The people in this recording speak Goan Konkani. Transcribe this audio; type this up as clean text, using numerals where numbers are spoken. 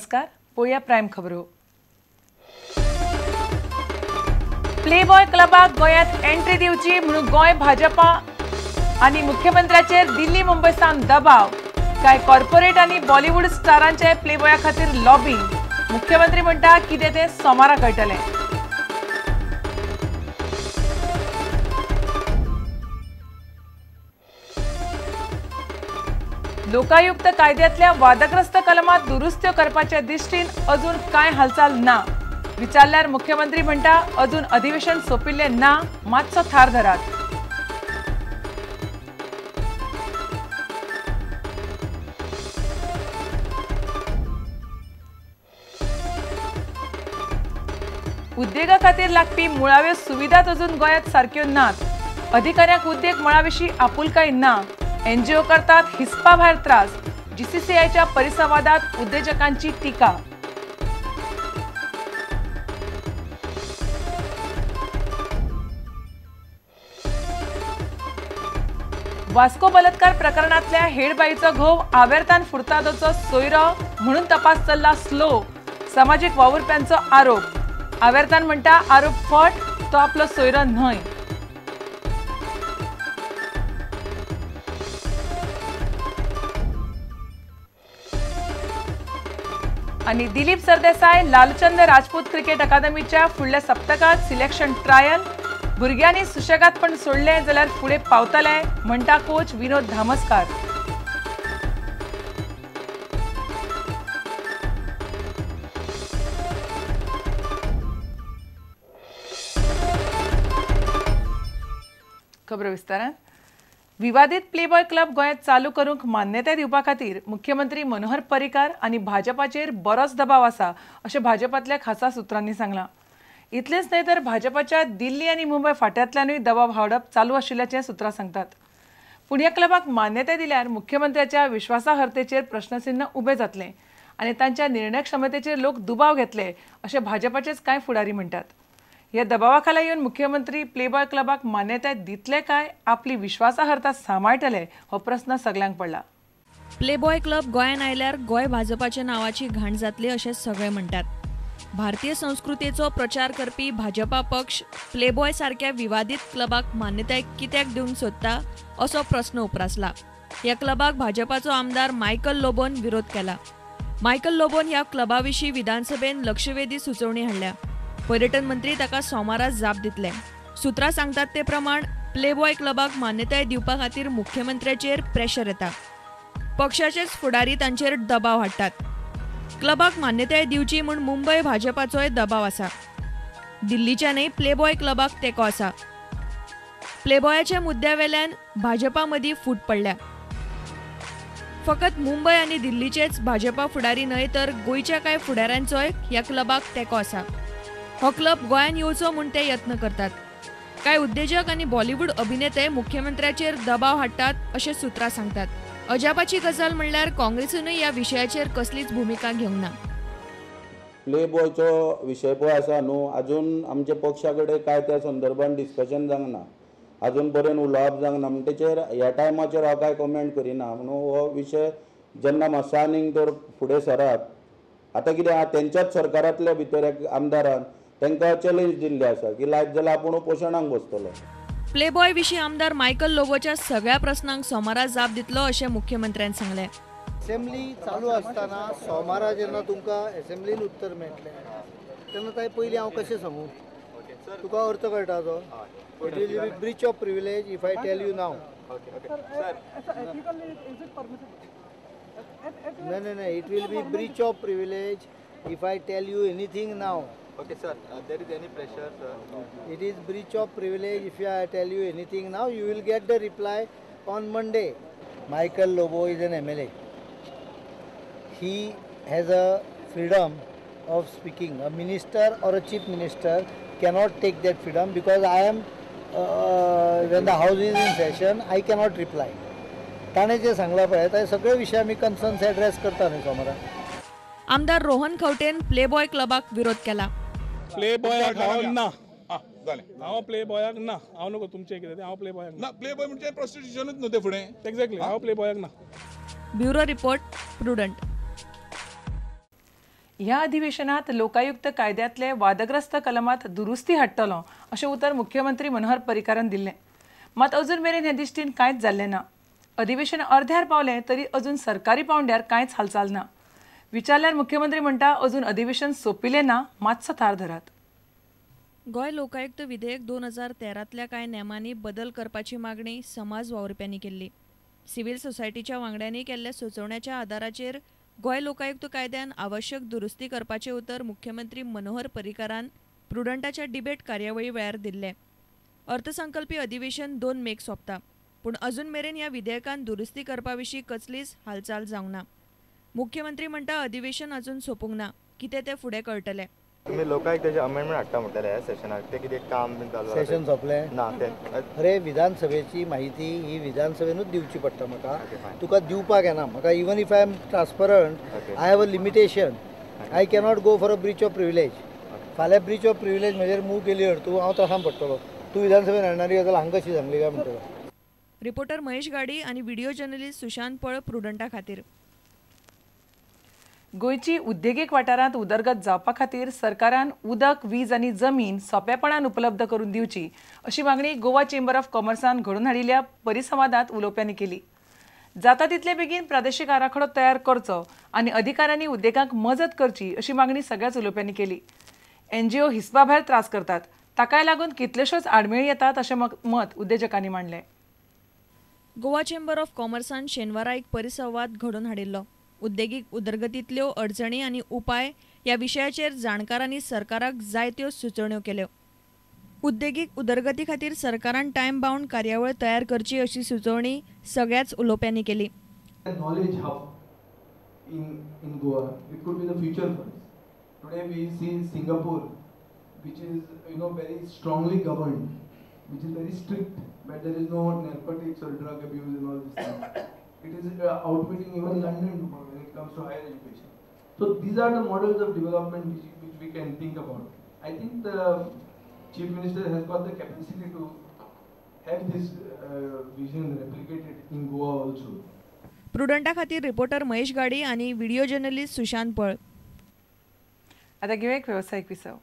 नमस्कार, पळोवया प्रायम खबरो। प्लेबॉय क्लबाक गोंयांत एंट्री दिवची म्हणून गोंय भाजपा आनी मुख्यमंत्र्याचेर दिल्ली मुंबय सावन दबाव। कांय कॉर्पोरेट आनी बॉलिवूड स्टारांचे प्लेबॉया खातीर लॉबी। मुख्यमंत्री म्हणटा कितें तें सोमारा कळटलें। लोकायुक्त कायद्यातल्या वादग्रस्त कलमात दुरुस्त्यो करपाच्या दृष्टीन अजून कांय हालचाल ना। विचारल्यार मुख्यमंत्री म्हणटा अजून अधिवेशन सोपिल्लें ना, मातसो थार धरात। उद्देगा खातीर लागपी मुळाव्यो सुविधाच अजून गोंयांत सारक्यो नात। अधिकाऱ्यांक उद्देग मळा विशीं आपुलकाय ना। एनजीओ करतात हिसपा भायर त्रास। जीसीसीआयच्या परिसंवादात उद्देजकांची टीका। वास्को बलात्कार प्रकरणातल्या हेडबाईचो घोव आवेर्तान फुर्तादोचो सोयरो म्हणून तपास चल्ला स्लो, सामाजीक वावुरप्यांचो आरोप। आवेर्तान म्हणटा आरोप फट, तो आपलो सोयरो न्हय। आनी दिलीप सरदेसाय लालचंद राजपूत क्रिकेट अकादमीच्या फुडल्या सप्तकात सिलेक्शन ट्रायल। भुरग्यांनी सुशेगादपण सोडलें जाल्यार फुडें पावतले म्हणटा कोच विनोद धामस्कार। खबरो विस्तारान। विवादित प्लेबॉय क्लब गोंयांत चालू करूंक मान्यताय दिवपा खातीर मुख्यमंत्री मनोहर पर्रीकार आनी भाजपाचेर बरोच दबाव आसा अशें भाजपांतल्या खासा सुत्रांनी सांगलां। इतलेंच न्हय तर भाजपाच्या दिल्ली आनी मुंबय फांट्यांतल्यानूय दबाव हाडप चालू आशिल्ल्याचें सुत्रां सांगतात। पूण ह्या क्लबाक मान्यताय दिल्यार मुख्यमंत्र्याच्या विश्वासार्हतेचेर प्रश्नचिन्ह उबें जातलें आनी तांच्या निर्णय क्षमतेचेर लोक दुबाव घेतले अशें भाजपाचेच कांय फुडारी म्हणटात। ह्या दबावाखाला येवन मुख्यमंत्री प्लेबॉय क्लबाक मान्यताय दितले काय आपली विश्वासार्हता सांबाळटले हो प्रस्न सगल्यांक पडला। प्लेबॉय क्लब गोंयांत आयल्यार गोंय भाजपाच्या नांवाची घाण जातली अशें सगळे म्हणटात। भारतीय संस्कृतीचो प्रचार करपी भाजपा पक्ष प्लेबॉय सारक्या विवादीत क्लबाक मान्यताय कित्याक दिवंक सोदता असो प्रस्न उप्रासला। ह्या क्लबाक भाजपाचो आमदार मायकल लोबोन विरोध केला। मायकल लोबोन ह्या क्लबा विशीं विधानसभेन लक्षवेधी सुचोवणी हाडल्या। पर्यटन मंत्री ताका सोमारा जाप दितले। सुत्रां सांगतात ते प्रमाण प्लेबॉय क्लबाक मान्यताय दिवपा खातीर मुख्यमंत्र्याचेर प्रेशर येता। पक्षाचेच फुडारी तांचेर दबाव हाडटात। क्लबाक मान्यताय दिवची म्हूण मुंबय भाजपाचोय दबाव आसा। दिल्लीच्यानय प्लेबॉय क्लबाक तेंको आसा। प्लेबॉयाच्या मुद्द्या वेल्यान भाजपा मदीं फूट पडल्या। फकत मुंबय आनी दिल्लीचेच भाजपा फुडारी न्हय तर गोंयच्या कांय फुडाऱ्यांचोय ह्या क्लबाक तेंको आसा। हो क्लब गोंयांत येवचो म्हूण ते यत्न करतात। कांय उद्देजक आनी बॉलिवूड अभिनेते मुख्यमंत्र्याचेर दबाव हाडटात अशें सुत्रां सांगतात। अजापाची गजाल म्हणल्यार काँग्रेसीनूय ह्या विशयाचेर कसलीच भुमिका घेवंक ना। प्लेबॉयचो विशय पळय आसा न्हू, अजून आमच्या पक्षा कडेन काय त्या संदर्भान डिस्कशन जावंक ना, अजून पर्यंत उलोवप जावंक ना, म्हण तेचेर ह्या टायमाचेर हांव कांय कमेंट करिना। म्हणून हो विशय जेन्ना मातसो आनीक तर फुडें सरात। आतां कितें आहा, तेंच्याच सरकारांतल्या भितर एक आमदारान तांकां चॅलेंज दिल्ली आसा की लायत जाल्यार आपूण उपोशणाक बसतलो। प्लेबॉय विशीं आमदार मायकल लोबोच्या सगळ्या प्रस्नांक सोमारा जाप दितलो अशें मुख्यमंत्र्यान सांगलें। असेंब्ली चालू आसतना सोमारा जेन्ना तुमकां असेंब्लीन उत्तर मेळटलें तेन्ना ताजे पयलीं हांव कशें सांगूं तुका अर्थ कळटा तो। It will be breach of privilege if I tell you now. No no no, it will be breach of privilege if I tell you anything now. Okay, sir, there is any pressure, sir? It is breach of privilege if I tell you anything now. You will get the reply on Monday. Michael Lobo is an MLA. He has a freedom of speaking. A minister or a chief minister cannot take that freedom because I am, when the house is in session, I cannot reply. ताणें जें सांगलां पळय ते सगळे विशय आमी कन्सर्न्स एड्रेस करता न्हय सोमारा। आमदार रोहन खंवटेन प्लेबॉय क्लबाक विरोध केला। प्लेबॉयाक हांव ना, हांव प्लेबॉयाक ना, हांव नको तुमचें कितें, हांव प्लेबॉयाक ना। प्लेबॉय म्हणजे प्रोस्टिट्यूशनूच न्हू तें फुडें। एक्झॅक्टली, हांव प्लेबॉयाक ना। Bureau report, Prudent. ह्या अधिवेशनात लोकायुक्त कायद्यांतले वादग्रस्त कलमात दुरुस्ती हाडटलो अशें उतर मुख्यमंत्री मनोहर पर्रीकारान दिल्लें. मात अजून मेरेन हे दिश्टीन कांयच जाल्लें ना. अधिवेशन अर्ध्यार पावलें तरी अजून सरकारी पावंड्यार कांयच हालचाल ना. विचारल्यार मुख्यमंत्री म्हणटा अजून अधिवेशन सोंपिल्लें ना, मातसो थार धरात. गोंय लोकायुक्त विधेयक 2013तल्या कांय नेमांनी बदल करपाची मागणी समाज वावुरप्यांनी केल्ली. सिव्हिल सोसायटीच्या वांगड्यांनी केल्ल्या सुचोवण्याच्या आदाराचेर गोंय लोकायुक्त कायद्यान आवश्यक दुरुस्ती करपाचें उतर मुख्यमंत्री मनोहर पर्रीकारान प्रुडंटाच्या डिबेट कार्यावळी वेळार दिल्लें. अर्थसंकल्पी अधिवेशन 2 मेक सोंपता, पूण अजून मेरेन ह्या विधेयकान दुरुस्ती करपा विशीं कसलीच हालचाल जावंक ना. मुख्यमंत्री म्हणटा अधिवेशन अजून सोंपूंक ना, कितें तें फुडें कळटलें. तुमी लोकायुक्ताचें अमेंडमेंट हाडटा म्हणटाले ह्या सेशनाक, तें कितें काम बीन चालू आसा? सेशन सोंपलें ना तें? अरे, विधानसभेची माहिती ही विधानसभेनूच दिवची पडटा म्हाका, तुका दिवपाक येना म्हाका. Even if I am transparent, I have a limitation. I cannot go for a breach of privilege. फाल्यां ब्रीच ऑफ प्रिविलेज म्हजेर मूव केली तूं, हांव त्रासान पडटलो. तूं विधानसभेन हाडणारी गजाल हांगा कशी सांगली काय म्हणटलो. रिपोर्टर महेश गाडी आनी व्हिडिओ जर्नलिस्ट सुशांत पळ, प्रुडंटा खातीर. गोंयची उद्देगीक वाठारांत उदरगत जावपा खातीर सरकारान उदक, वीज आनी जमीन सोंपेपणान उपलब्ध करून दिवची अशी मागणी गोवा चेंबर ऑफ कॉमर्सान घडोवन हाडिल्ल्या परिसंवादांत उलोवप्यांनी केली. जाता तितले बेगीन प्रादेशीक आराखडो तयार करचो आनी अधिकाऱ्यांनी उद्देगांक मजत करची अशी मागणी सगळ्याच उलोवप्यांनी केली. एनजीओ हिसपा भायर त्रास करतात, ताकाय लागून कितल्योश्योच आडमेळी येतात अशें मत उद्देजकांनी मांडलें. गोवा चेंबर ऑफ कॉमर्सान शेनवारा एक परिसंवाद घडोवन हाडिल्लो. उद्देगीक उदरगतींतल्यो अडचणी आनी उपाय ह्या विशयाचेर जाणकारांनी सरकाराक जायत्यो सुचोवण्यो केल्यो. उद्देगीक उदरगती खातीर सरकारान टायम बाउंड कार्यावळ तयार करची अशी सुचोवणी सगळ्याच उलोवप्यांनी केली. Knowledge hub in Goa, it could be the future for us. Today we see Singapore, which is very strongly governed, which is very strict, but there is no narcotics or drug abuse and all this thing. It is outwitting even London tomorrow when it comes to higher education. So these are the models of development which we can think about. I think the Chief Minister has got the capacity to have this vision replicated in Goa also. प्रुडंटा खातीर रिपोर्टर महेश गाडी आनी व्हिडिओ जर्नलिस्ट सुशांत पळ. आता घेऊया एक व्यावसायिक विसव.